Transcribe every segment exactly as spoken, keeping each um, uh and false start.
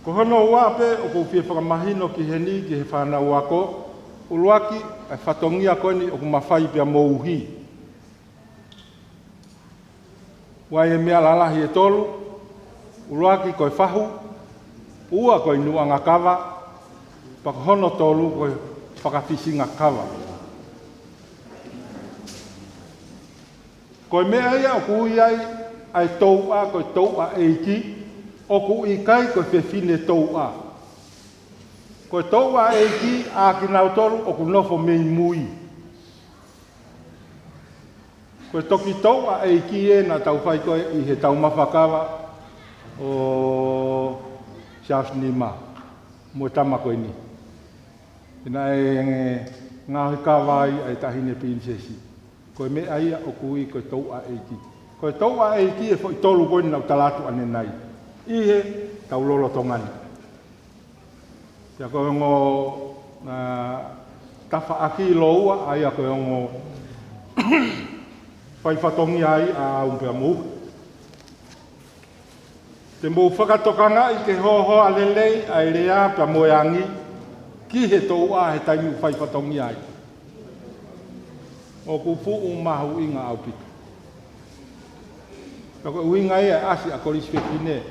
Ko hono ua pē ʻoku ou fie fakamahino ki heni ki he fānau ako, ʻuluaki, ʻa e fatongia ko eni ʻoku mafai pea mouhi. ʻOku ʻi ai e meʻa lalahi ʻe tolu, ʻuluaki ko e fahu, ua ko e nuʻanga kava, pea ko hono tolu ko e fakafisinga kava. Ko e meʻa ia ʻoku ui ai ʻa e touʻa, ko e touʻa ʻeiki, ʻoku ʻikai ko e fefine touʻa. Ko e touʻa ʻeiki ʻa kinautolu ʻoku nofo mei mui. Ko e toki touʻa ʻeiki ē naʻa tau fai ko ē ʻi he taumafa kava ʻo Charles Nima mo e tama ko eni. Naʻe ngaohi kava ai ʻa e taʻahine pilinisesi. Ko e meʻa ia ʻoku ui ko e touʻa ʻeiki. Ko e touʻa ʻeiki e foʻi tolu ko eni naʻa ku tala atu ʻanenai ʻi he tau lolotonga ni. Pea ko e ongo, ā, tafaʻaki lōua, ʻa ia ko e ongo fai fatongia ai ʻa au pea mou. Te mou fakatokangaʻi ke hohoa lelei ʻa e lea pea mo e angi ki he touʻa he taimi ʻoku fai fatongia ai. ʻOku fuʻu mahuʻinga ʻaupito. Ka ko e ʻuhinga ia e ʻasi ʻa e Kolisi Fefine.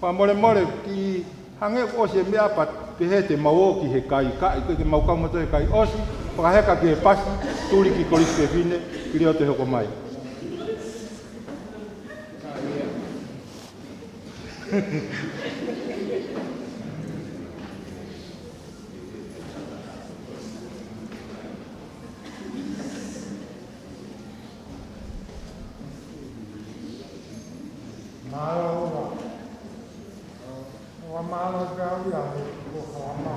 Fakamolemole ki hangē ʻoku ʻosi e meʻa pea pehē te mau ō ki he kai, ka ʻikai ke mau kau mautolu he kai, ʻosi, fakaheka ki he pasi, tuli ki Kolisi Fefine, ki leo te hoko mai. Mālō. Ua mālō kau ia he ko Haʻamā.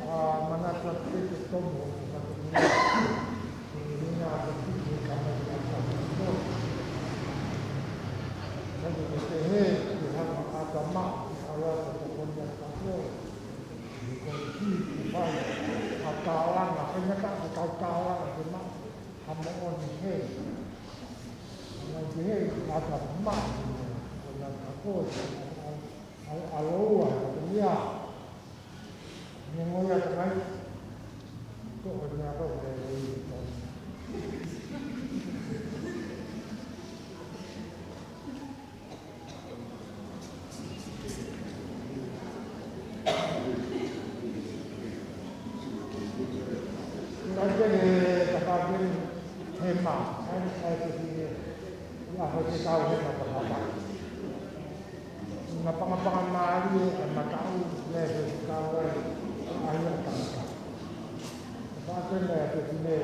Ua manatu atu ke ke tomo o ka te mea. Ke ina atu ki he kamai atu ki he. Ka ke te he, ke hanga ʻata maʻu, ke ala ʻata tokoni ʻata ko. Ko e ki ki fai, ʻa tālanga, fai ngata ʻa tau tālanga ke maʻu, ha moʻoni he. Ngā ke he, ʻata maʻu, ko ngā ka ko, ʻa, ʻa, ʻa loua, ko te mea. Mea ngoi ʻata mai, ko ko te mea ko, ko te mea ko. Naʻe pehē ʻe he tapa pehē he mā, ʻa e, ʻa e te pehē, ʻa e te tau he mā papa. Naʻe pangapanga mālie, ʻa e mataʻu, ʻa e te tau ai, ʻa e tangata. Pea pehē ʻe he te pehē,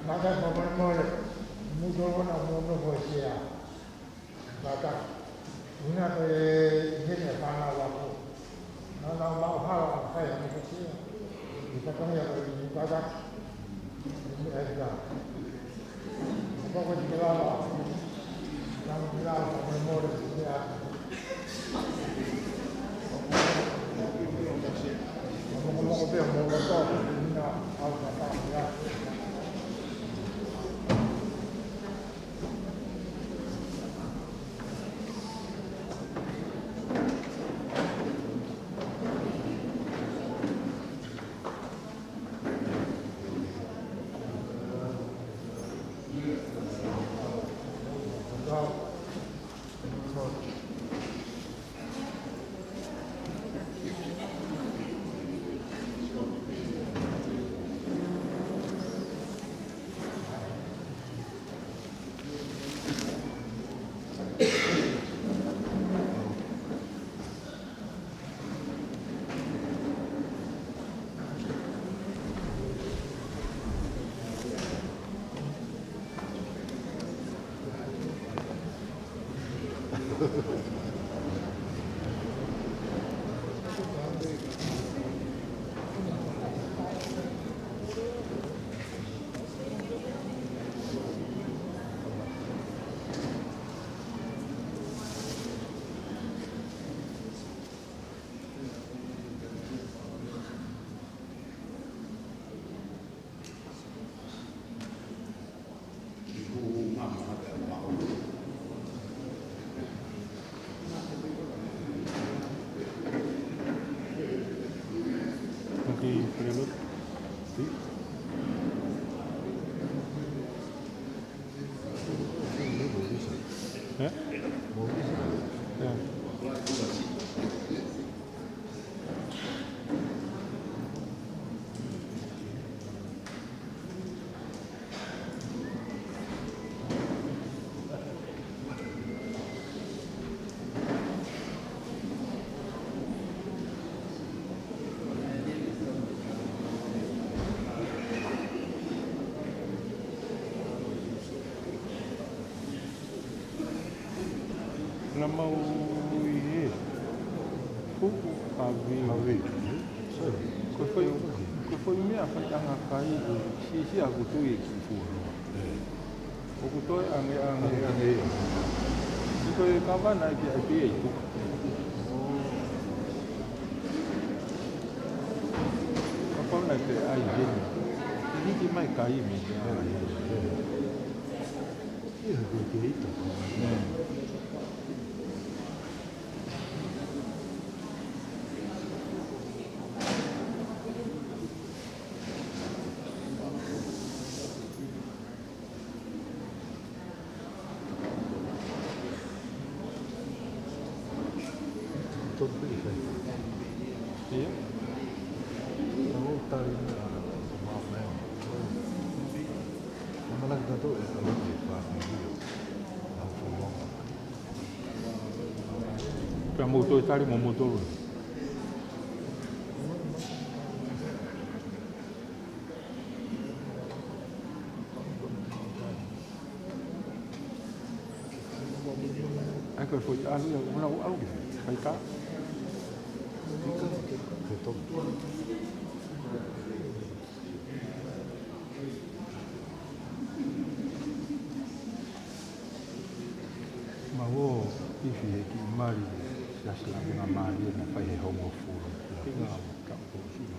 Mālō, mālō, mālō, mou tolona mo nofo ʻi he ʻā. Mālō, ʻuhinga ko e ʻi heni ʻa e fānau Okay, Freeload. Sí. ¿Eh? ¿Eh? Na mau ʻi he fuʻu havi. Havi. Ko e foʻi, ko e foʻi meʻa fai anga kai ʻo sisi aku tui e kiʻi fuʻu loa. ʻOku toe ange ange. Ange ange. ʻI ko e kavana ʻi ai pē ʻi tuka. Kapau naʻe pē ai heni. Hiki mai kai me. Ia ko e ita. Ia. Tau tali na, ma me. Mamalaki tatou e tau e pa ni. Pea mou toe tali mo mou tolu. ʻAi ko e foʻi ʻalu ia, ʻoku nau ʻalu ki fē? Kai tā? Ke tau. Mau ō ʻi he kiʻi mali, siasi lavengamālie naʻe fai he hongofulu. Pinga au ka ko sino.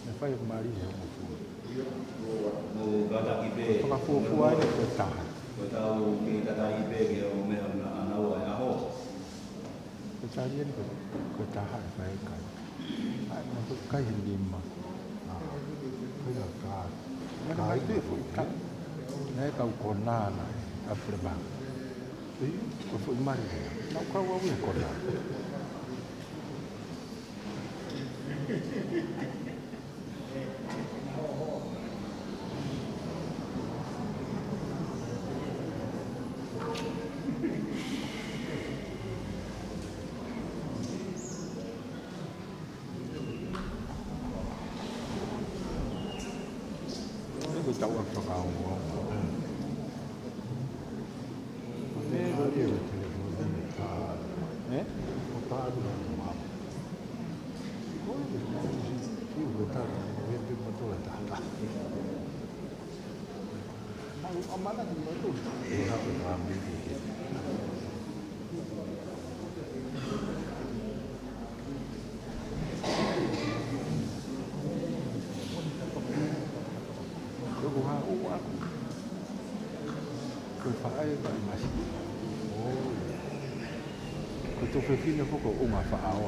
Naʻe fai he mali he hongofulu. Mo kātaki pē. Fakafuofua ai ko e taha. Ko e tau ke kātaki pē ke o meʻa na ana ua e aho. Ko e tali eni ko, ko e taha e fai kai. ʻAi, na ko e kai he lima. ʻA, ko e ka. Naʻe kai pē foʻi ka. Naʻe kau kona na, ʻa Flepa. ʻI, ko e foʻi mali. Naʻa ku kau au ia kona. Ko e tau ʻa fakaongo. ʻE? Ko e tau Ko e faʻē ka i masi. Ko e tuofefine foki ʻoku ʻunga faʻao.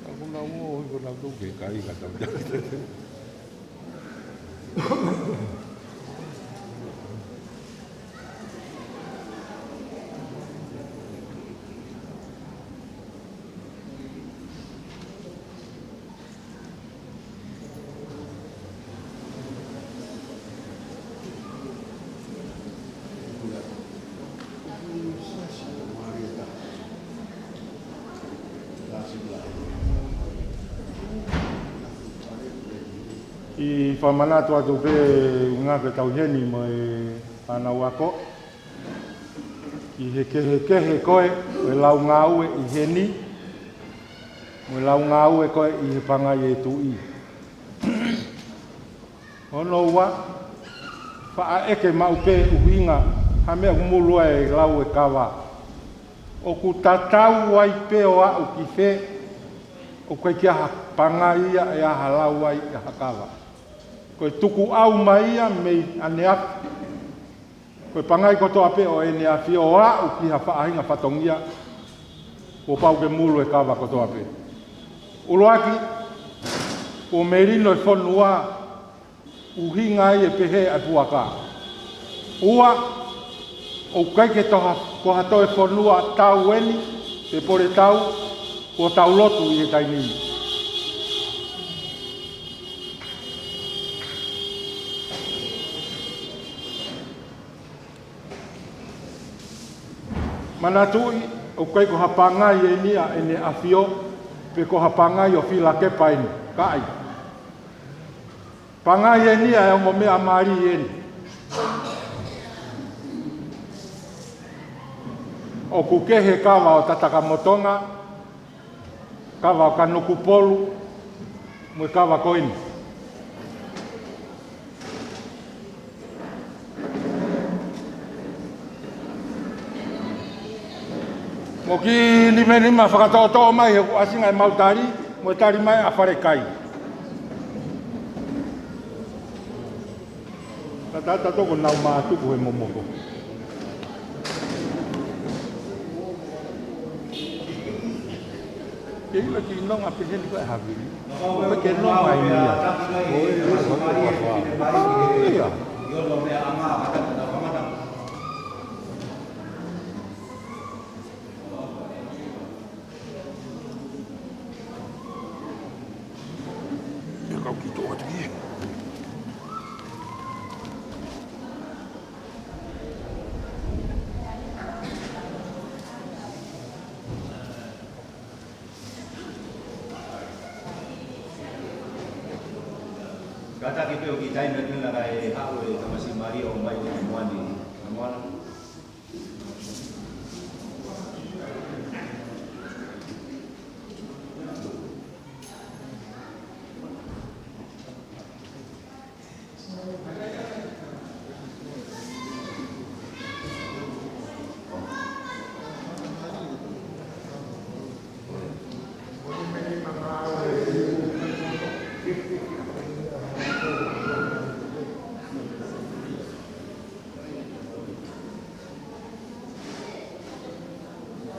Ka ko nau mo, ko nau tau ke kai ka tau. ʻI he fakamanatu atu pē ʻuhinga ke tau ʻi heni mo e fānau ako. ʻI he kehekehe ko ē ʻo e lau ngāue ʻi heni, mo e lau ngāue ko ē ʻi he Pangai ʻe Tuʻi. Hono ua, faʻa ʻeke maʻu pē ʻuhinga ha meʻa ʻoku mulu ai e lau e kava. ʻOku tatau ai pē ʻo aʻu ki fē, ʻoku ʻikai ke ʻi ai ha Pangai ia ʻe ʻi ai ha lau ai ʻi ai ha kava. Ko e tukuʻau mai ia mei ʻaneafi. Ko e Pangai kotoa pē ʻo ʻEne ʻAfio ʻo aʻu ki ha faʻahinga fatongia, kuo pau ke mulu e kava kotoa pē. ʻUluaki, kuo melino e fonua, ʻuhinga ia ʻe pehē ʻa e puaka. Ua, ʻoku ʻikai ke toha, ko ha toe fonua tau eni, pe pole tau, kuo tau lotu ʻi he taimi ni. Manatuʻi, ʻoku ʻikai ko ha Pangai eni ʻa ʻEne ʻAfio, pe ko ha Pangai ʻo Filakepa eni, ka ʻai. Pangai eni ʻa e ongo meʻamali eni. ʻOku kehe kava ʻo Tatakamotonga, kava ʻo Kanokupolu, mo e kava ko eni. Mo ki nima nima fakatoʻotoʻo mai he kuo ʻasi ʻa e mau tali, mo e tali mai ʻa Falekai. Tatata toko nau mātuku he momoko. Ke ʻilo ki nonga peheni ko e havili. Ko e ke nonga i nia. Ko e, ko e, ko e, ko e, ko e, ia. Ia kau ki tō atu ki. Kātaki pē ʻo kiʻi taimi atu ena kae haʻu e tamasiʻi mali ʻo ʻomai ki he moana. Moana.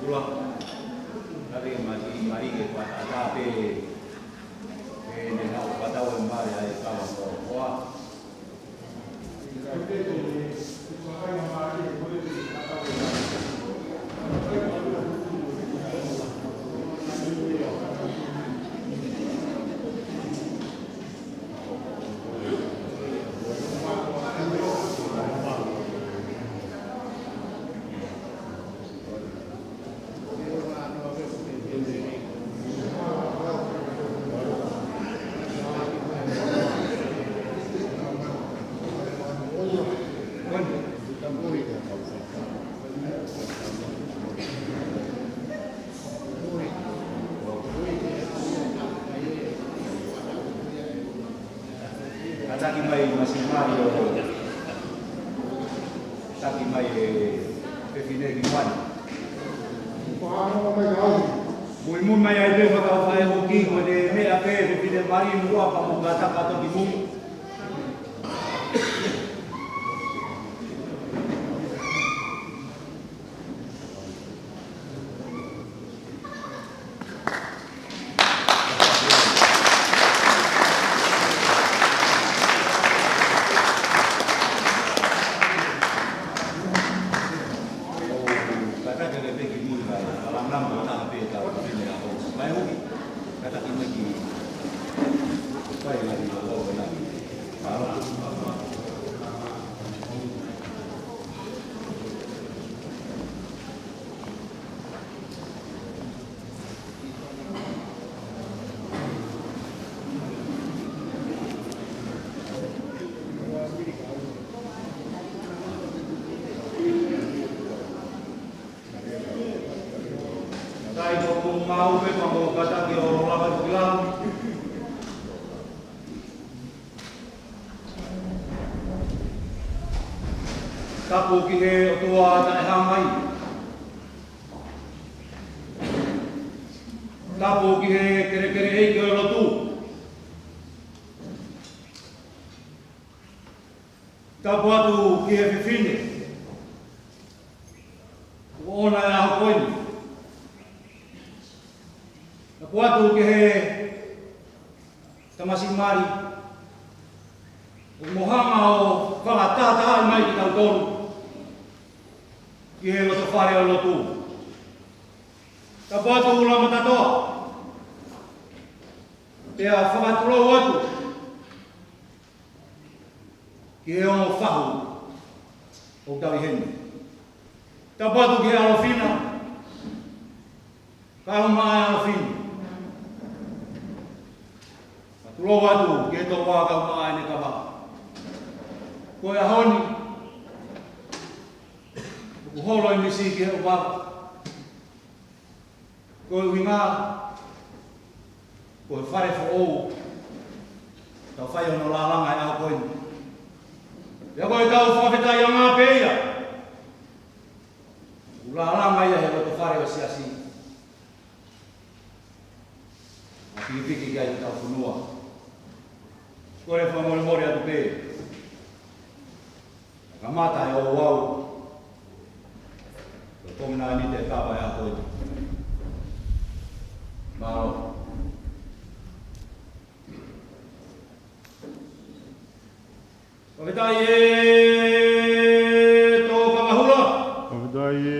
Kula. Kali mali, mali ke pata, pata pē. Ke ne hau pata o mali ai kava ko koa. Kātaki mai e tamasiʻi mali ʻo kātaki mai e fefine ki muʻa. Muimui mai ai pē fakaʻofa e uki ko e meʻa pē fefine mali muʻa pea mo kātaki atu ki mui. Tai ko ko mau pe pa ko kata ki o lava ki lava. Tapu ki he ʻOtua taʻehāmai. Tapu ki he kelekele ʻeiki ʻo e lotu. Tapu atu ki he fefine kuo ʻoʻona e ʻaho ko eni. Tapu atu ki he tamasiʻi mali ʻoku mo hanga ʻo fakatahatahaʻi mai kitautolu ki he loto fale ʻo e lotu. Tapu atu Ulamatatoa. Pea fakatulou atu ki he ongo fahu ʻoku tau ʻi heni. Tapu atu ki he ʻAlofina, kau mai ʻAlofina. Fakatulou atu ki he tokoua kau mai ʻene kava. Ko e ʻaho ni, ʻoku holo e misi ki he ʻofa. Ko e ʻuhinga, ko e fale foʻou, tau fai hono lālanga e ʻaho ko eni. Pea ko e tau fakafetaʻiʻanga pē ia. ʻOku lālanga ia he loto fale ʻo e siasi. ʻA e pikipiki ki ai ʻetau fonua. Kole fakamolemole atu pē. Kamata e ouau. Ko e konga ni te kava e ʻaho ko eni. Mālō. Fakafetaʻi e Tokavahula. Fakafetaʻi e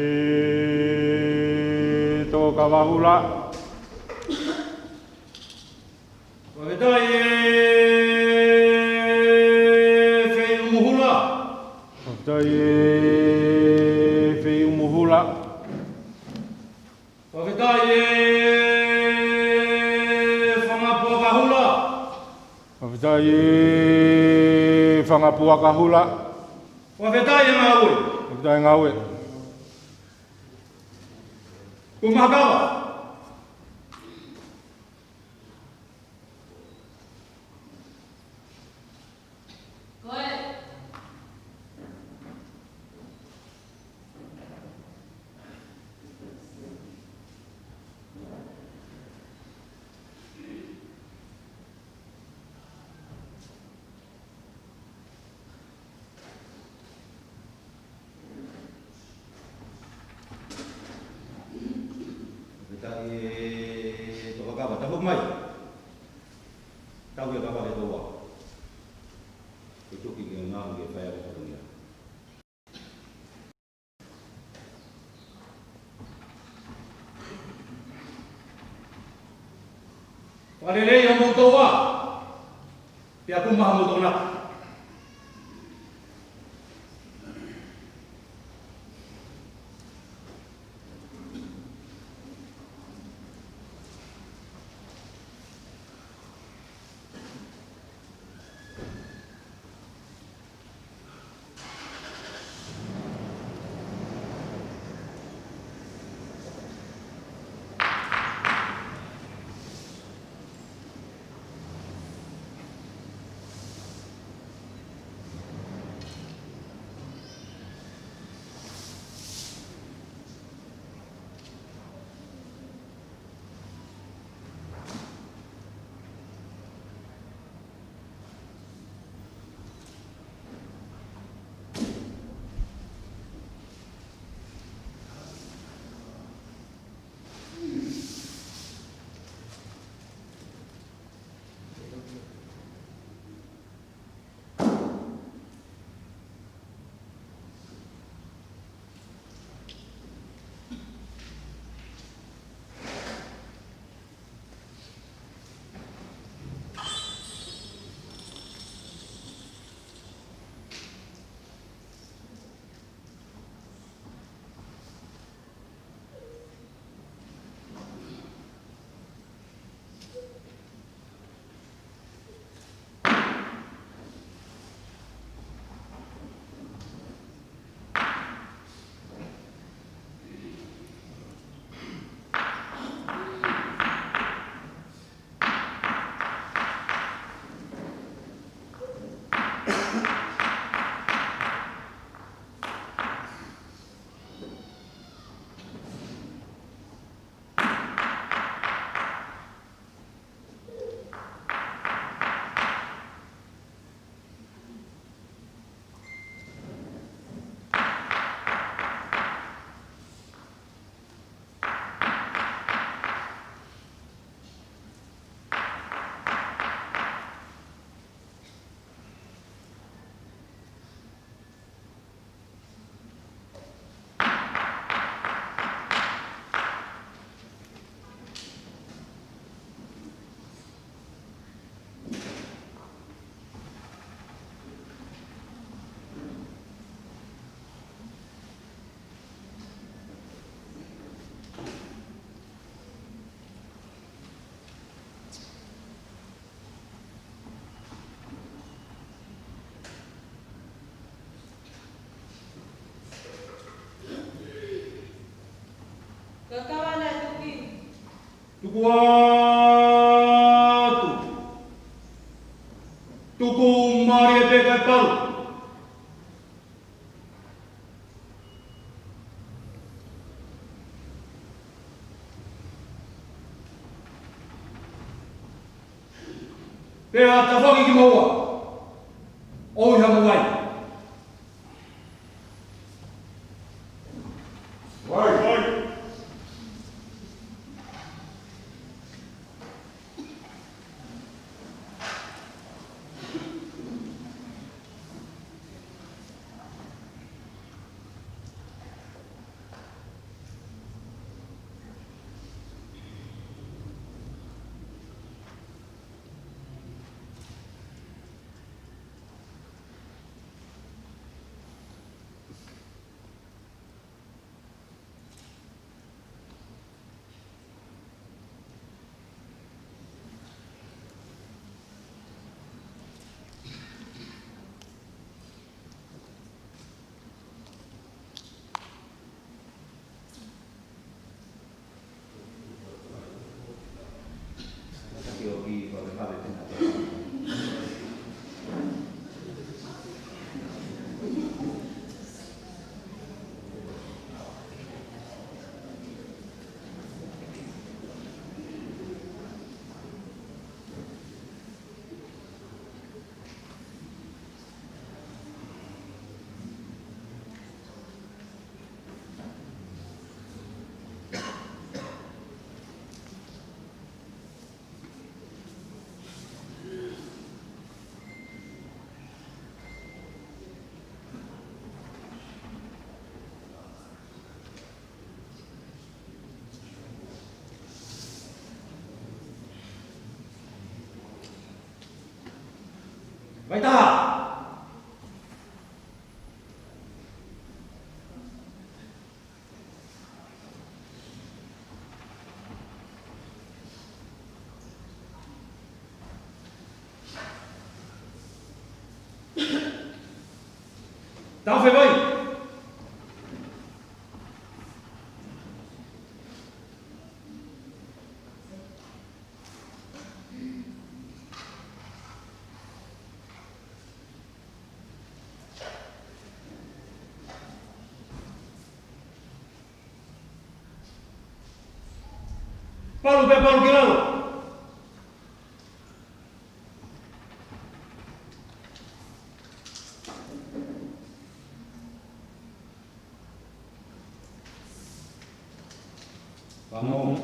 Tokavahula. Fakafetaʻi e Feʻiumuhula. Fakafetaʻi e Feʻiumuhula. Fakafetaʻi e Fangapuakahula. Fakafetaʻi Fakafetaʻi Fanga Puaka Hula. Fakafetaʻi e ngāue. Fakafetaʻi e ngāue. Ko Mahakawa. Fakafetaʻi Tokakava, tapu mai. Tau ia kava ke toa. Ke tuki ke ngāue ke fai ʻaki fatongia. Fakalelei ʻa moutolu. Pea kumi ʻa moutolu. Kakava naʻe tuki. Tuku atu. Tuku mālie pē kae pau. Pea tafoki ki moua. ʻOi ha mou ai. Faitaha. Taufefai. Palu pē, palu ki lalo. Vamos.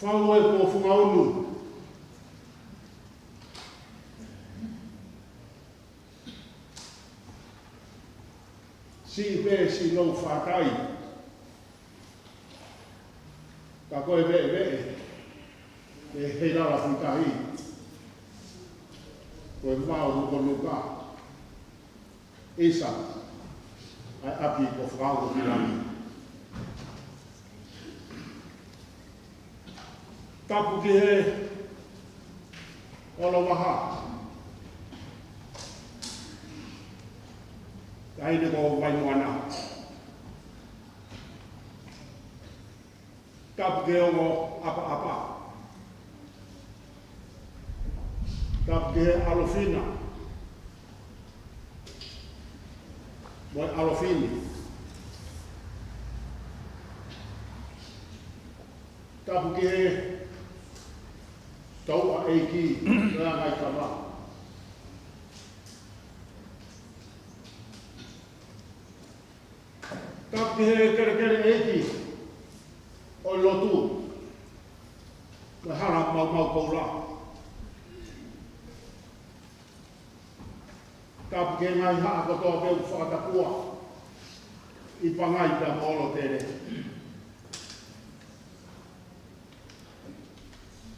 Fau e kuo funga unu. Siʻi pē siʻi lou fakai. Ka ko e veʻeveʻe, ʻe he lala fitahi. Ko e vao mo ko nuka. ʻIsa, ʻa e ʻapi ko fakaongo ki langi. Tapu ki he ʻOlovaha. Taʻahine ko Vaimoana. Tapu ki he ongo ʻapaʻapa. Tapu ki he ʻAlofina mo e ʻAlofine. Tapu ki he Touʻa ʻEiki, Langaikava. Tapu ki he kelekele ʻeiki ʻo e lotu, mo e hala maumau koula. Tapu ki he ngaahi haʻa kotoa pē ʻoku fakatapua ʻi Pangai pea mo Lotele.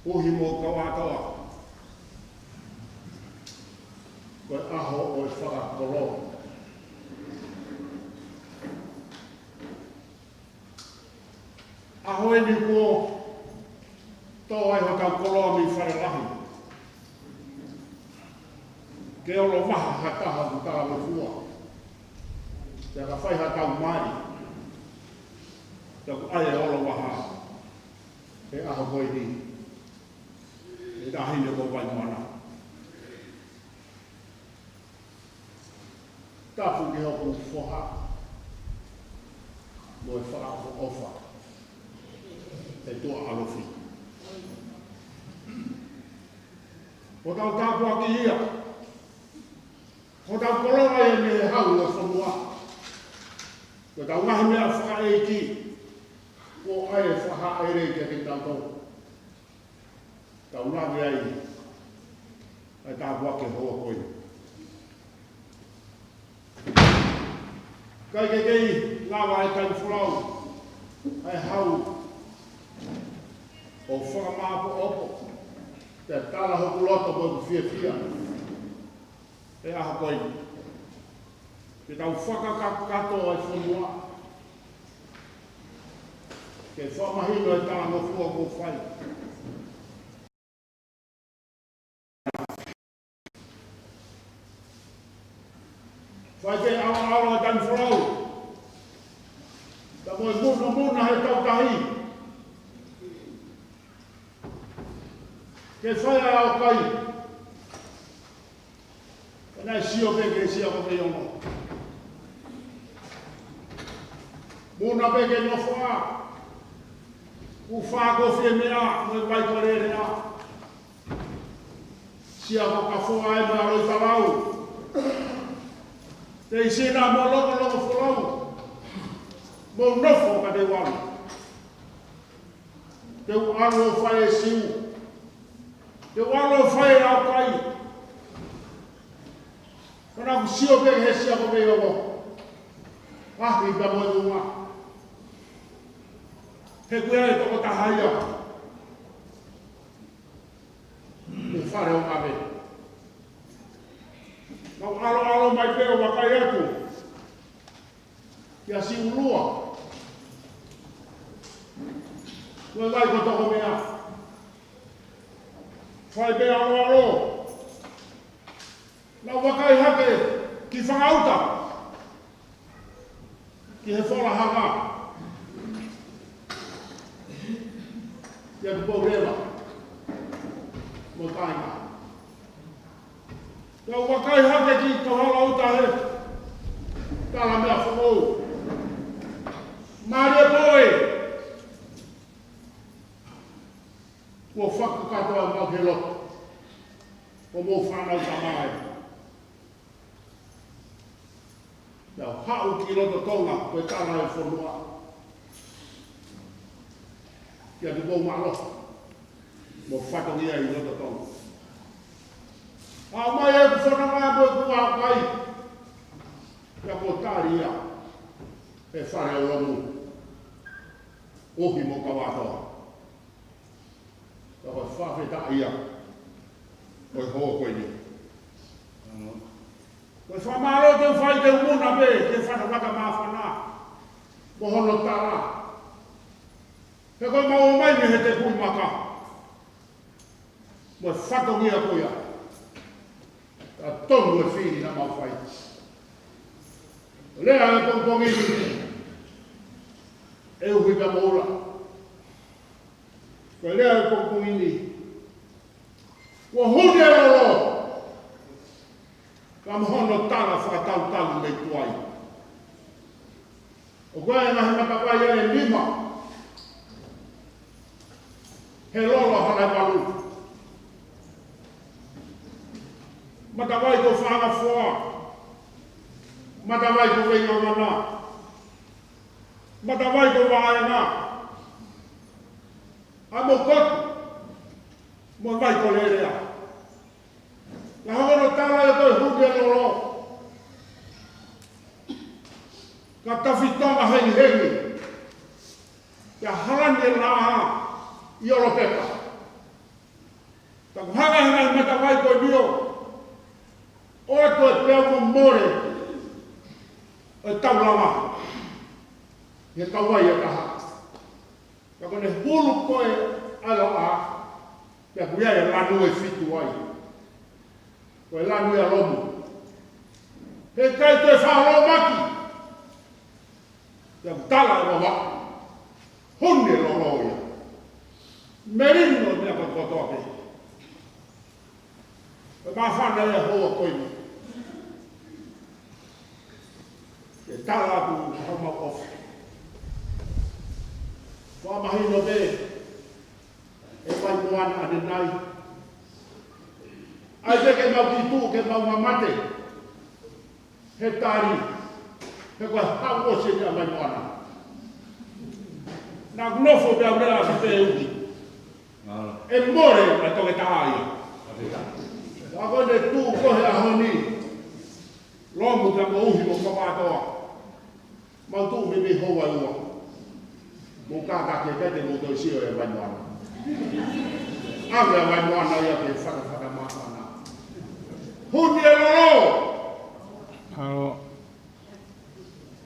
Uhi mo kau atoa. Ko e ʻaho ʻo e fakakoloa. ʻAho eni kuo tō ai hotau koloa mei fale lahi. Ke ʻOlovaha ha taha ʻoku talangofua. Pea ka fai ha tau mai. Pea ʻoku ʻai e ʻOlovaha he ʻaho ko eni, ʻe Taʻahine ko Vaimoana. Tapu ki hoku foha mo e fakaʻofoʻofa, ʻe Tuʻa ʻAlofi. Ko hotau tāpuaki ia. Ko hotau koloa ia mei he hau ʻo e fonua. Ko ʻetau ngaahi meʻa fakaʻeiki, ʻoku ʻai e fakahāʻele kiate kitautolu. Tau lave ai ʻa e tāpuaki houa ko eni. ʻIkai ke kei lava ʻe he taimi folau ʻa e hau ʻo fakamāʻopoʻopo, pea tala hoku loto mo hoku fiefia he ʻaho ko eni. Ke tau fakakakato ʻa e fonua. Ke fakamahino e talangofua kuo fai. Fai pē ʻaloʻalo ʻa e tanifolau. Ka ko e muna muna he tau tahi. Ke fai ʻa e ʻaukai. Ka naʻe sio pē ki he Siakoveiongo. Muna pē ke nofo ā. Kuo fakakofi e meʻa, mo e vai ko lele ā. Siakokafoa ē mo e ʻAloʻitalau. Teisina mo Lokoloko Folau. Mou nofo ka te u ʻalu. Te u ʻalu ʻo fai e siu. Te u ʻalu ʻo fai e ʻaukai. Ka naʻa ku sio pē he Siakoveiongo. Ahi ka mo e unga. He ko e tokotaha ia. He fale ʻo Ngave. Naʻa ku ʻaloʻalo mai pē ʻo vakai atu. Kia Siulua. Ko e vai ko Tokomea. Fai pē ʻaloʻalo. Naʻa ku vakai hake ki Fangauta. Ki he fola hanga. Kia Tupouleva. Mo e kāinga. Naʻa ku vakai hake ki Kauhalauta he tala meʻa foʻou. Mālie pē ē. Kuo fakakakato ʻa e mau he loto. Ko homou fānau tamai. Naʻa ku haʻu ki loto Tonga, ko e tala e fonua. Kia Tupoumālohi. Mo e fatongia ʻi loto Tonga. ʻAmai ʻeku fononga mo ʻeku ʻaukai. Pea kuo tali ia. He fale ʻo Lomu. ʻUhi mo Kavatoa. Ka ko e fakafetaʻi ia. Ko e hoko eni. Ko e fakamālō te u fai te u muna pē, ke fata fata māfana. Mo hono tala. He ko e mau ō mai mei he tepui maka. Mo e fatongia ko ia. Ka tonu e fili naʻa mau fai. Lea e pongipongi ni. ʻE uhi ka moula. Ko e lea e pongipongi ni. Kuo huni e lolo. Ka mo hono tala fakatautau mei tuai. ʻOku ʻi ai e ngaahi matavai ʻe nima. He lolo ʻa Halaevalu. Matavai ko Fangafoa. Matavai ko Veingangana. Matavai ko Vaenga. ʻA mo Kotu. Mo e vai ko Lelea. Naʻe hoko hono tala ʻe ko e huni e lolo. Ka tafi Tonga hengihengi. Pea hala ni e laʻā ʻi ʻOlopeka. Ka ko e hanga he ngaahi matavai ko eni ʻo ʻoatu e peau mo mole ʻo e taulava. ʻI he kauvai ʻe taha. Ka ko ʻene hulu ko ē ʻa e laʻā, pea ko ia e lanu ʻe fitu ai. Ko e lanu ia ʻa Lomu. He ʻikai toe fakalōmaki. Pea ko e tala ʻe Vavaʻu. Huni e lolo ia. Melino e meʻa kotoa pē. Ko e māfana ia houa ko eni. Ke tala atu ha mau ofi. Fakamahino pē, ʻe Vaimoana ʻanenai. ʻAi pē ke mau kiʻi tuʻu, ke mau mamate. He tali, he ko e haʻu ʻosi ʻa Vaimoana. Naʻa ku nofo pē au lea ʻa si pē uki. ʻE mole ʻa e toketā ia. ʻA ko ʻene tuʻu ko ē he ʻaho ni. Lomu pea mo Uhi mo Kavatoa. Mau tuʻu mei mei houa ua. Mou kātaki ʻikai te mou toe sio ʻe Vaimoana. ʻAve ʻa Vaimoana ia ke fatafata māfana. Huni e lolo.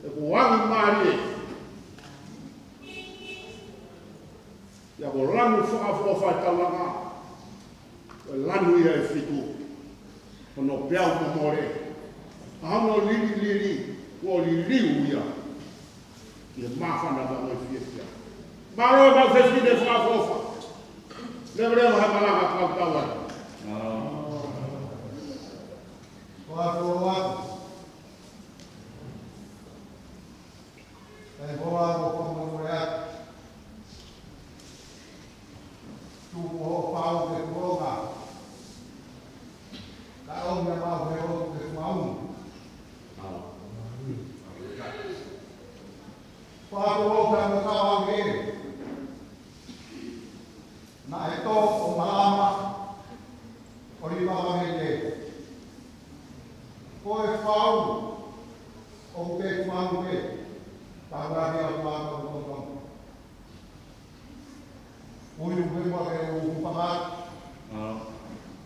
ʻE kuo angi mālie. Fakaʻofoʻofa e taulanga, ʻo e lanu ia ʻe fitu, ʻo hono peau momole, ʻa hono lililili, ʻo liliu ia ʻi he māfana mo e fiefia. Mālō e maʻu fefine fakaʻofoʻofa. Leveleva he malanga kau tau ai. Fakaʻofoʻofa. Kai hoa mo fakamolemole atu. Tuku hoʻo pau ke kuonga. Ka ʻomi ʻa maʻu he ʻoku ke kuonga. Fakaʻofoʻofa mo kau ange. Naʻe tō ʻo malama ʻo liva vangele. Ko e fau ʻoku ke fau pē, tau ngaahi ʻa tua tau tau tau. Ui uke mua ke u kupanga,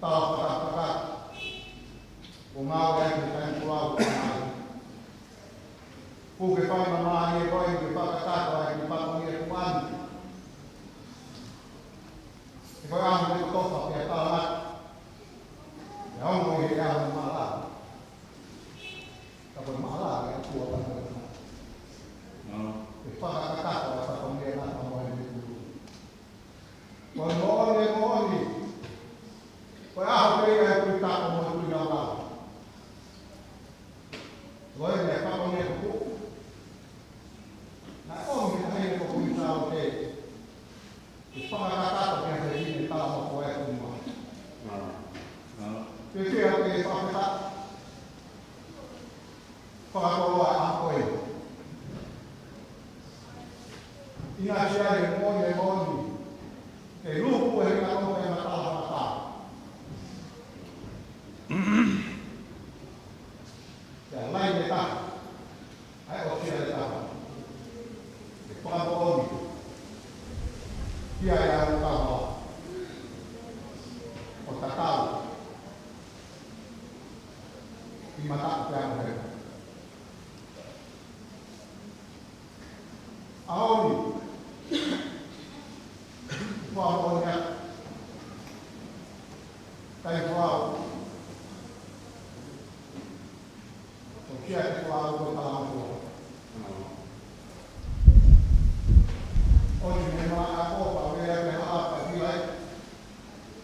tau pakapaka, ʻo ngāue ai ke kai kulau, ʻo ngāue. Kuo ke fai mamālie koe ke fakakakato ai ki he fatongia kuo ʻomi. He ko e ʻaho ni ko e tofa pea tālaki. He ʻaho ni he ʻaho ni maʻala. Ka ko e maʻala ke tua pano. Ke fakakakato ai e fatongia na ka mo e ni kulu. Ko e moʻoni, moʻoni. Ko e ʻaho pē ia ʻe kui tako mo e kui lau lau. Ko e meʻa fatongia kupu. Naʻe ʻomi ʻe he taʻahine ko Kuini Sālote ke fakakakato ki he taʻahine tala mo ko e kuma. Ke ke ake fakakakato. Fakakoloa ʻa ko e. ʻInasi ai e moʻoni, e moʻoni. Ke luku e ringa no ke matala matala. Ke alai e taha. ʻAi ʻo sia e taha. Ke fakamoʻoni. Kia e au taha. ʻO tatau. ʻI mata ke amo he. ʻAho ni. Fakamoʻoni atu. Kai fau. ʻO kia te fau ko e talamatua. ʻOsi me ma a ko pa vea me ha pa vilai.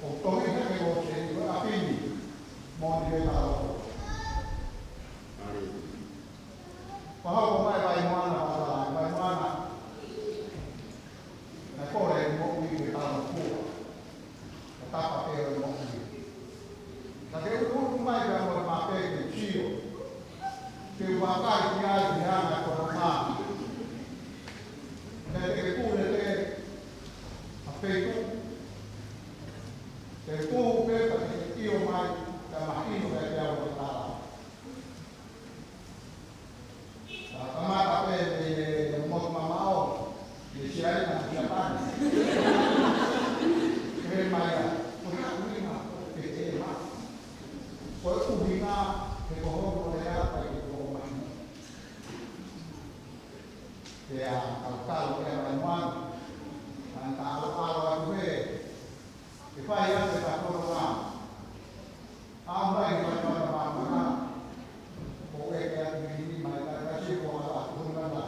ʻO tohi hake ʻo se ni ko e ʻapi ni. Moʻoni ke talamatua. Pahoko mai Vaimoana, Vaimoana. Naʻe kole e moʻui ke talamatua. Ka tapa pē ʻo e moʻui. Ka ke utu mai pea mo e mape ke sio. Ke vakai ki ai ki he anga ko e mā. Naʻe te ke pule te a peitu. Ke tuhu pē ka ke io mai, ka mahino ka ke au ke tala. Ka kamata pē ʻe, ʻe, ʻe motu mamaʻo, ʻe Siaina, ʻe Siapani. Ke mai a, ko e haʻu ʻi he, ko e ʻuhinga, he ko hono lea, ka ke ko hono mahino. Pea, kau kau, pea mai moana, ka ka alo alo atu he, ke fai atu e ka kono mā. ʻA mai ke fai atu mā mā. Ko e ke atu ki ni mai ka ka si ko ala atu na na.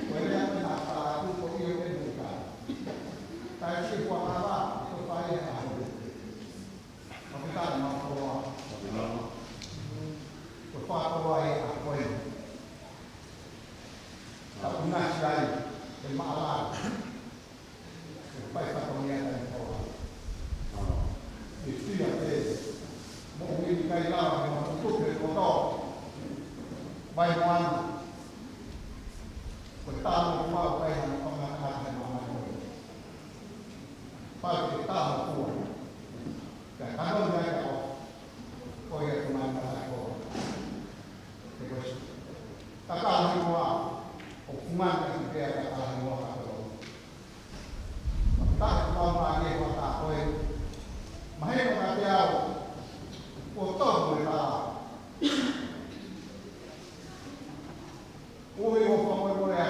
Ko e lea na ka atu ko io e muka. Ka si ko ala ko fai e atu. Ko fika ma ko. Ko fa ko ai a ko e. Ka una si ai e maʻala. Pai fatongia kai koa. ʻE fia pē. Moʻui kai lava ke ma tutupe koto. Vaimoana. Ko e talo kua o kai hana pangakata he mamae. Pau ke talo kua. Ka kano ni ai ka o. Ko ia ko mai mata ko. Ke ko si. Ka ka ni kua. ʻO kumana ki pea ka ka ni kua ka ko. Taʻe kuau mā ʻi he wata ko e. Mahino ka te au. Ko toku e tā. Ui o whamoemoe a.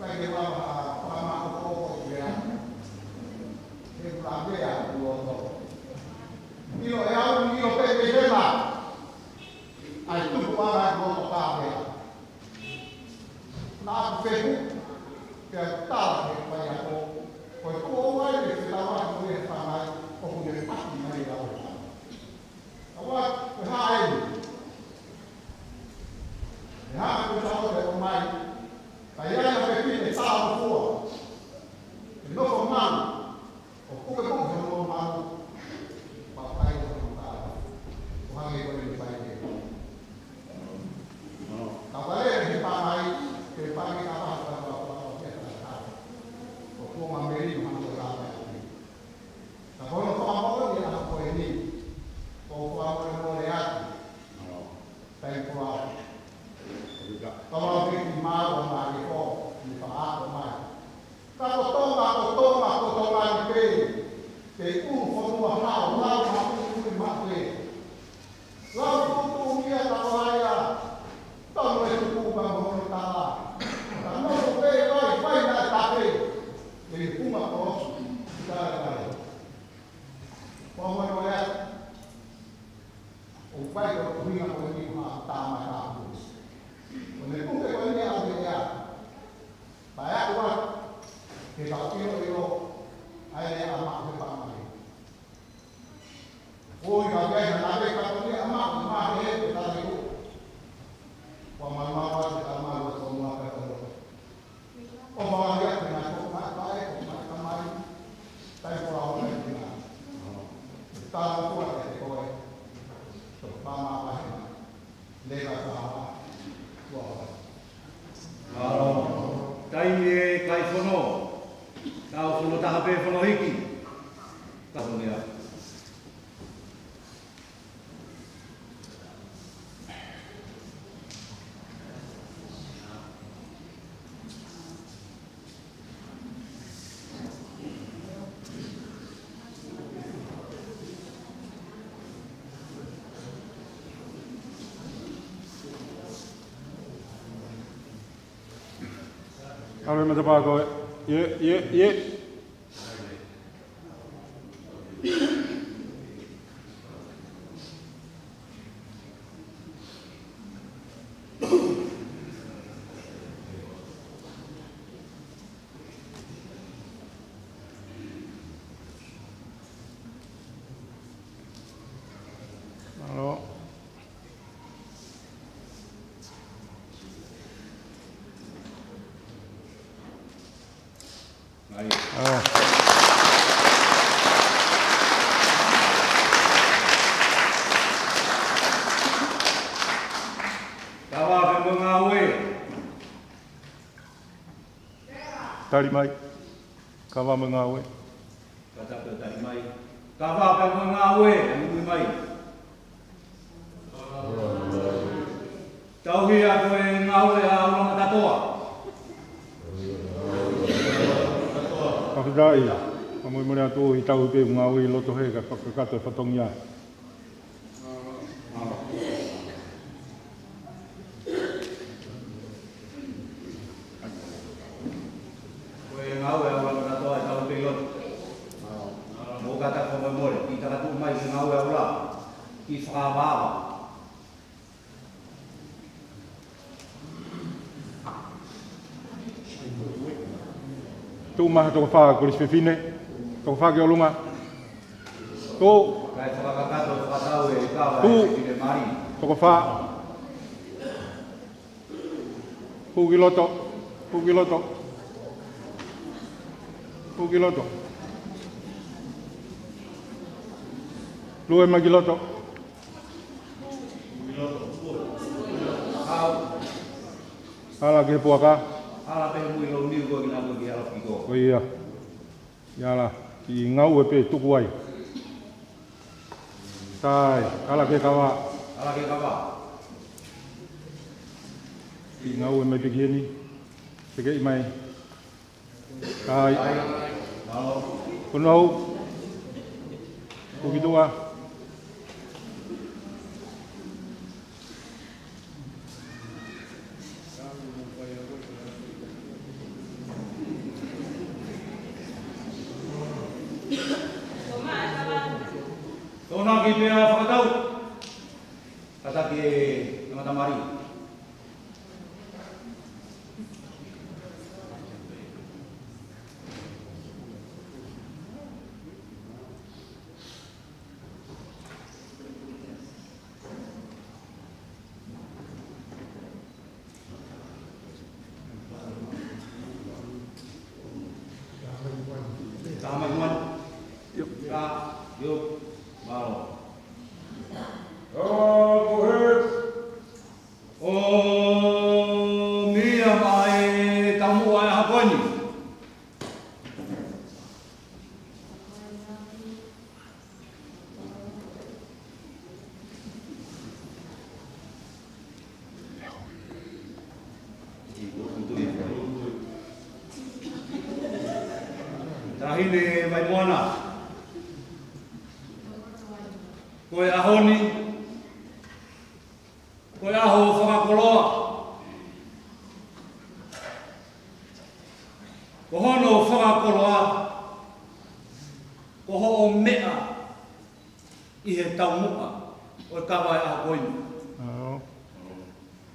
Kai ke lava ha Naʻa ku fehuʻi, pea tala ki he faiako, ko e tuʻo ʻoku ʻi ai e fetauʻaki mo e fānau, ʻoku ne paki mai e lau. Ka ua, ko e hā eni? Ko e hā ko e tau te o mai, ka ʻi ai ha fefine tāufua, ʻe nofo malu, ʻo pukepuke hono malu, pea fai hono tala. ʻO hangē ko e fai ke. Ka ʻoku lele he pāngai, ke pāngai ka paha ka paha ka paha ka paha. ʻO kuo ma meri no hano ka paha. Ka ko hono fakamoʻoni ʻa ko eni, ʻoku ou fakamolemole atu. Thank you. Ka mau piki mau ma ke ko, ni pa ako mai. Ka ko Tonga, ko Tonga, ko Tonga ni pē. Ke u fonua hao, lau ma u ui ma pē. Lau tuʻutuʻu mia ka ko ai a. Tau e tuku ma hono tala. Ka no ko pē vai, vai na tape. Ke punga ko osu. Tala tala. Ko hono ea. ʻO fai ko e ʻuhinga ko eni ha tāmata. Ko e puke ko eni ʻa e ea. Pea ʻoua, ke tau ʻiloʻilo, ʻa e ea ma he pāngai. ʻOi ka ke na nave ka ko ni ʻa ma, ma he he tala ko. Ko ma ma wa te ka ma wa ko ma ka ko. ʻO ma wa ia te na ko ma ka e ko ma ka mai. Tai ko a o na ki na. Tala ko a te ko e. So pa ma pa he. Leva ka wa. Wa wa. Mālō. Taimi e kai fono. Kau fono taha pē fono hiki. Ka fono ia. ʻAlu e matapā ko ē. ʻIo, ʻio, ʻio. Mālō. Ai. ʻAo. Kava pē mo e ngāue. Tali mai. Kava mo e ngāue. Ka tapu e tali mai. Kava pē mo e ngāue, ʻanui mai. Tauhi ʻa e ngāue ʻa e ʻulungaanga kātoa. Fakafetaʻi. Fakamolemole atu ʻi he tauhi pē ngāue ʻi loto he ka fakakakato e fatongia. Ko e ngāue ʻa e ʻulungaanga kātoa ʻe tau pē ʻi loto. Mou kātaki fakamolemole, kiʻi takatuʻu mai ki he ngāue ʻa e ʻulungaanga. Kiʻi fakaʻapaʻapa. Tuʻu mai ha toko fā, Kolisi Fefine. Toko fā ki ʻolunga. Tuʻu. Kae fakakakato fakatau e kava Tuʻu. E fefine mali. Toko fā. Hū ki loto. Hū ki loto. Hū ki loto. Lue mai ki loto. Ala ki he puaka. Ala pē mui lou niu ko kina ko ki ala piko. Ko ia. Ia la, kiʻi ngāue pē tuku ai. Sai, ala ki he kava. Ala ki he kava. Kiʻi ngāue mai pē ki heni. Tekeʻi mai. Kai. Kono au. Kuki tua. Tōnaki pea fakatau. Kātaki e tangata mali. Hine Vaimoana. Ko e ʻaho ni, ko e ʻaho fakakoloa. Ko hono fakakoloa, ko hoʻo meʻa ʻi he taumuʻa ʻo e kava ʻo e ʻaho ko eni. ʻAo.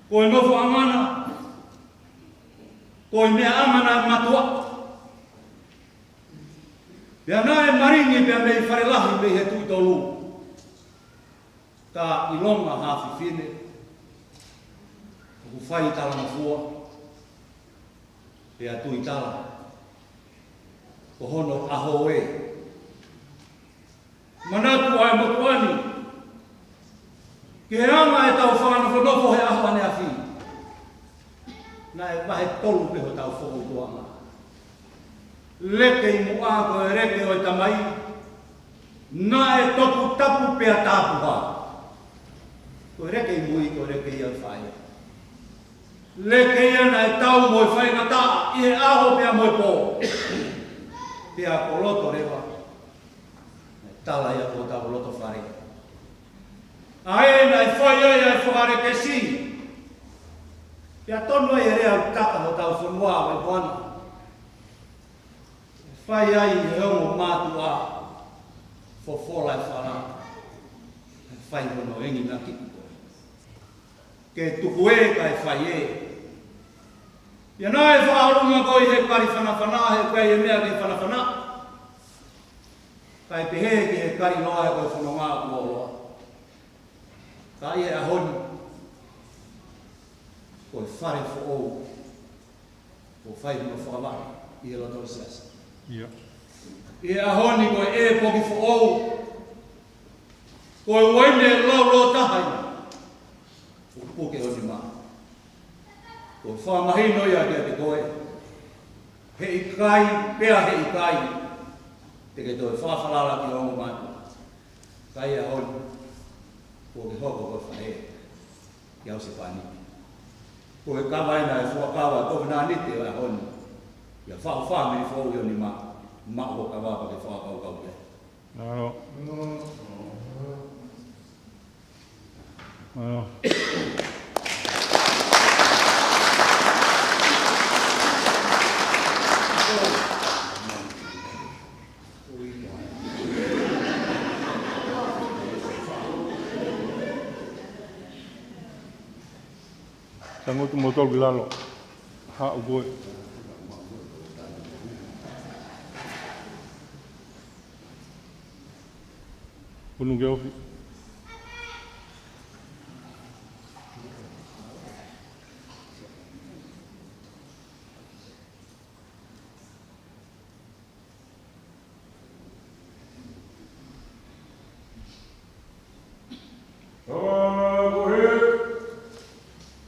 Ko e nofoʻanga na, ko e meʻa ʻanga na ʻa e mātuʻa. Pea naʻe malingi pea mei Falelahi mei he Tuʻi Tolu. Ka ʻilonga ha fefine ʻoku fai talangofua, pea tuitala, ko hono ʻaho ē. Manatu ʻa e motuʻa ni ki he anga ʻetau fakanofonofo he ʻaho ʻaneafi. Naʻe vahe tolu pē hotau fokoutuʻanga. Leke ʻi muʻa ko e leke ʻo e tamai, naʻe toputapu pea tapuhā. Ko e leke ʻi mui ko e leke ia ʻo e faʻē. Leke ia naʻe tau mo e faingataʻa ʻi he ʻaho pea mo e pō. Pea ko loto leva, naʻe tala ia ko hotau loto fale. ʻA ē naʻe fai ai ʻa e fakalekesi. Pea tonu ai e lea ʻoku kaka hotau fonua ʻo e moana. Fai ai he ongo mātuʻa, fofola e fala, fai hono enginaki. Ke tuku ē kae fai ē. Ia naʻe fakaʻolunga koe he kali fanafana, he kai e meʻa ke fanafana. Kae pehē ki he kali loa he ko e fononga kuo loa. Ka ʻi he ʻaho ni, ko e fale foʻou kuo fai hono fakavaʻe ʻi he loto ʻo e siasi. ʻIo. ʻI he ʻaho ni ko e ʻēpoki foʻou, ko e uaine laulōtaha ia ʻoku puke ho nima. Ko e fakamahino ia kiate koe. Heʻikai, pea heʻikai te ke toe fakafalala ki ho ongo mātuʻa. Ka ʻi he ʻaho ni, kuo ke hoko ko e faʻē kia Husepāniti. Ko e kava ena ʻa e fuakava ʻo e kovinānite ʻo e ʻaho ni. Ia faʻu fāmili foʻou ʻi ho nima, maʻu hoʻo kava pea ke fakakaukau ki ai. ʻAlo. ʻAlo. Tangutu mo tolu ki lalo. Haʻu koe. Unu ke ofi. ʻA, ko e hē.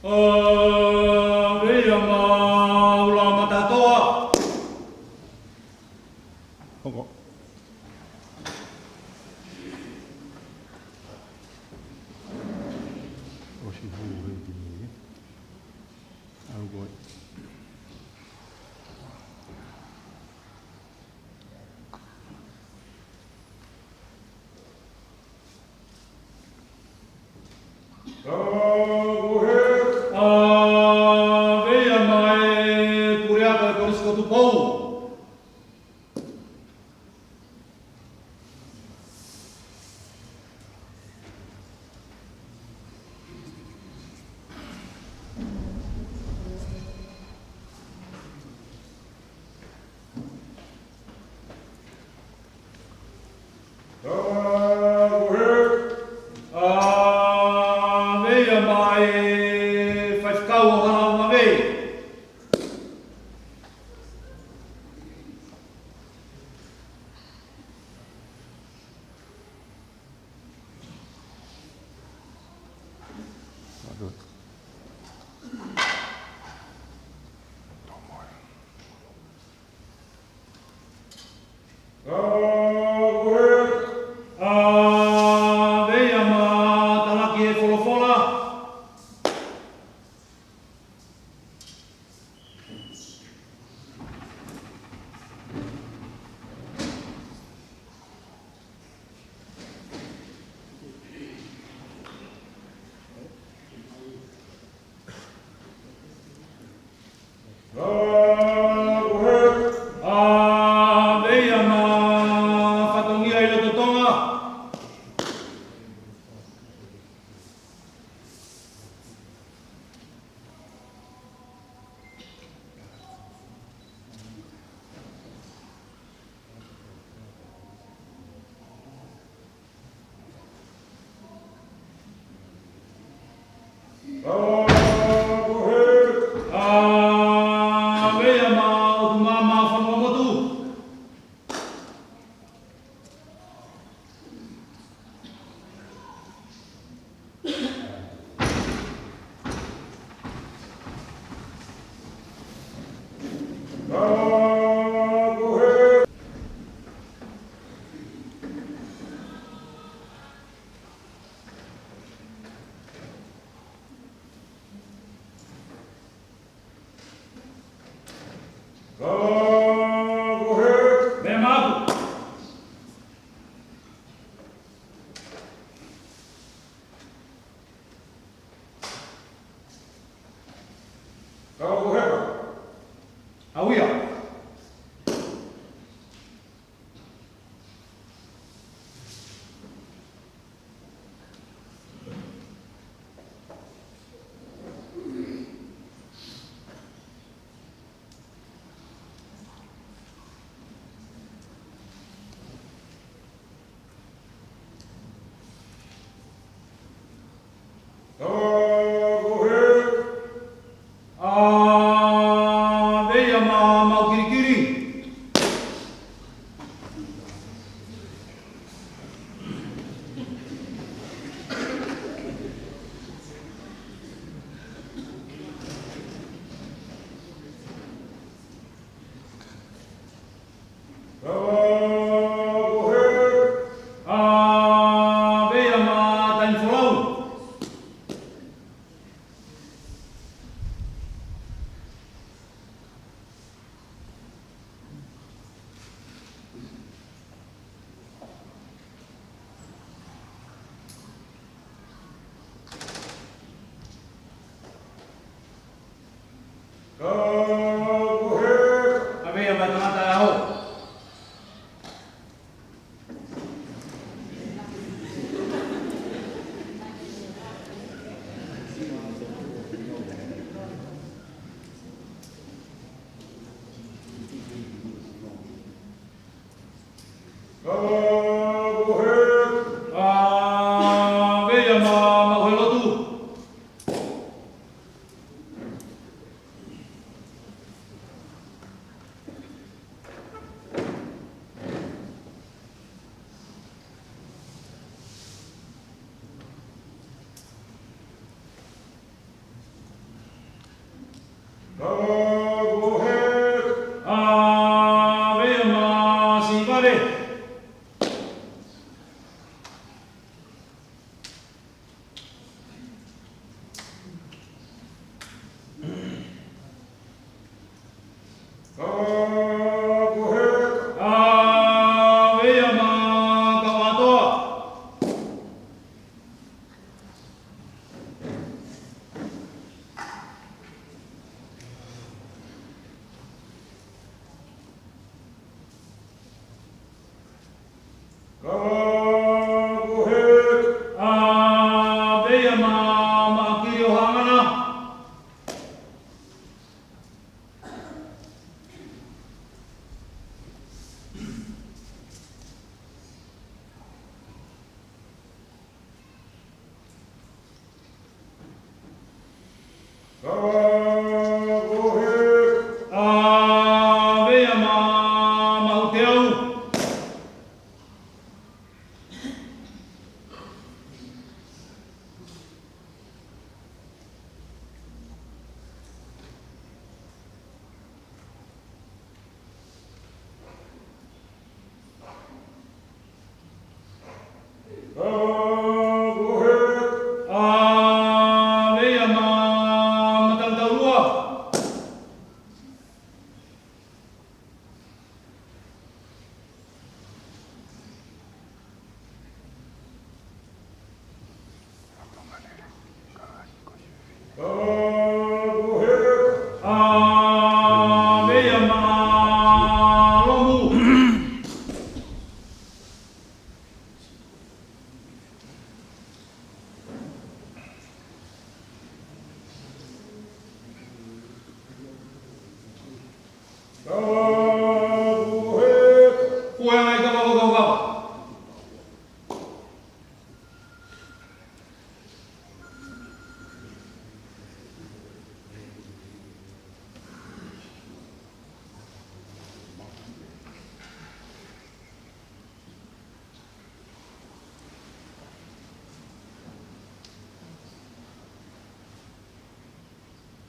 ʻA, veia ma ula matatoa. Hoko. ʻOsi hū hei tini. ʻAlu koe. ʻA, ko e hē. ʻA, veia ma e puleako ʻo e Kolisi ko Tupou. ʻA, ko e hē. ʻA, veia ma e faifekau ʻo Halaumavei. ʻA, ko e hē. ʻA, veia ma talaki e folofola. ʻA, ko e hē. ʻA, meʻa ma fatongia ʻi loto Tonga. ʻA, ko e hē. ʻA, meʻa ma ʻOtu Māmā Fonua Motu. ʻA, ko e hē. ʻA, ko e hē. Meʻa maʻaku. ʻA, ko e hē. ʻAuia. ʻA, ko e hē. ʻA, meʻa ma Maʻukilikili. ʻA, ko e hē. ʻA, meʻa ma Taʻifolau. ʻA, ko e hē. ʻA, meʻa ma Tangataʻeaho. ʻA, ko e hē. ʻA, meʻa ma Maʻuhelotu. ʻA, ko e hē. ʻA, meʻa ma Sivale. ʻA, ko e hē. ʻA, meʻa ma Kauʻatoa. ʻA, ko e hē. ʻA, meʻa ma Maʻakili ʻo Hangana. ʻA, ko e hē. ʻA, meʻa ma Maʻuteau. ʻA, ko e hē. ʻA, meʻa ma Matautau. Kuo ʻange ʻa e kava, kava, kava.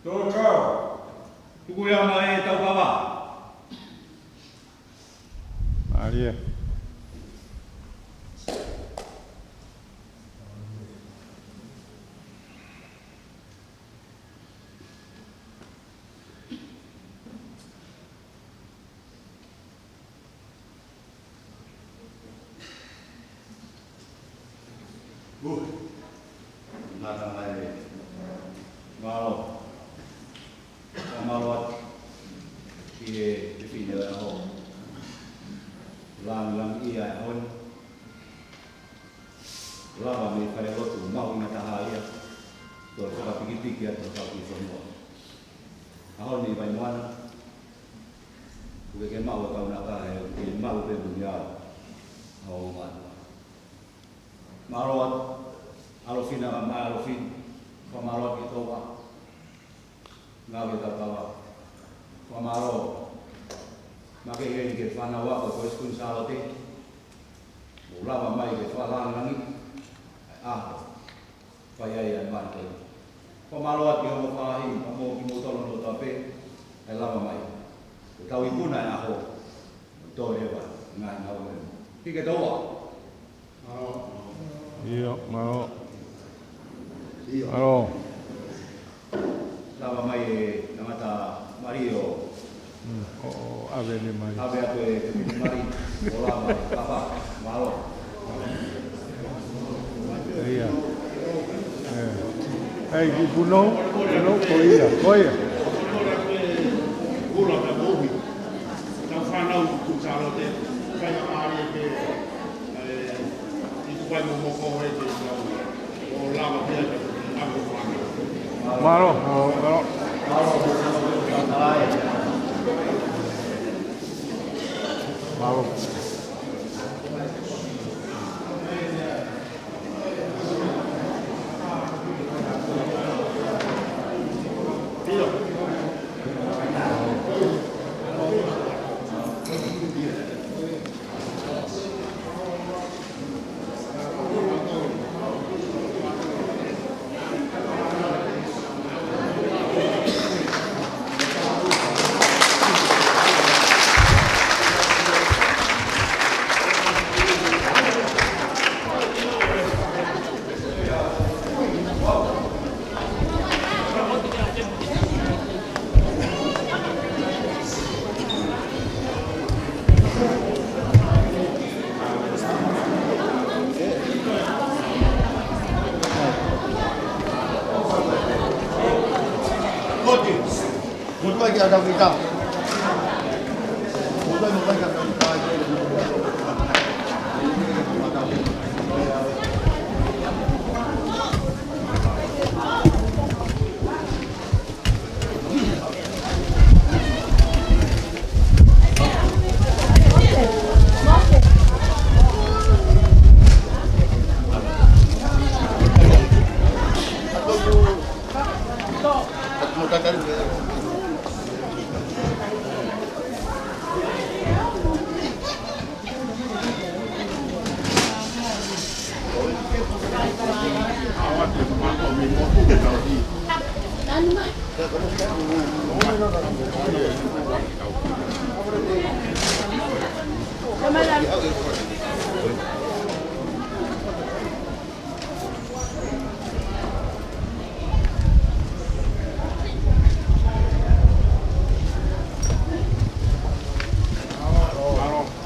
Tō kau. Tuku ia mai ʻetau kava. Mālie. Ui. Ngata mai. Mālō. Fakamālō atu ki he fefine ʻo e ʻaho. Langilangiʻia e ʻaho ni. Lava mei fale lotu mahuʻinga taha ia. Toe fakapikipiki atu ʻa e kau kiʻi fonua. ʻAho ni Vaimoana. ʻOku ke maʻu ʻa e kaunaka he ʻoku ke maʻu pē mo e ʻao. ʻAho mātuʻa. Mālō atu, ʻAlofina, ka mai ʻAlofina. Fakamālō atu ki he touʻa. Ngāue ke tau kava. Fakamālō. Makehe eni ki he fānau ako ko e Sikunī Sālote. Mou lava mai ke fakalangilangiʻi ʻa e ʻaho. Fai ai ʻa e mali ko eni. Fakamālō atu ki hoʻomou faʻahi, ka mo kimoutolu kotoa pē, ʻe lava mai. Ko ʻetau ikuna e ʻaho, mo toe leva, ngaahi ngāue. Hiki touʻa. ʻIo, mālō. ʻIo. Mālō. Lava mai e tangata mali ʻo Mm, ʻo, ʻo ʻave ni mai. ʻAve atu e mali, ʻo lava e kava, mālō. ʻIo. ʻE. ʻEi, ki puno, puno, ko ia, ko ia. Ula ka mohi. Tau fānau ku Sālote, kai a mālie ke, ʻe, i tukai mo moko e te tau. Mālō, mālō, mālō. Mālō.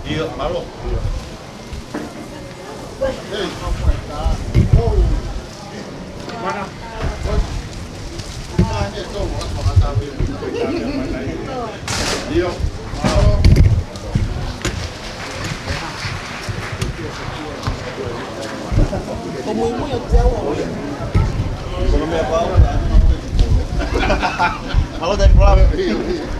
ʻIo, mālō. ʻIo. Ko muimui o te au. Mālō, thank you.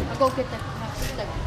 I'll go get that.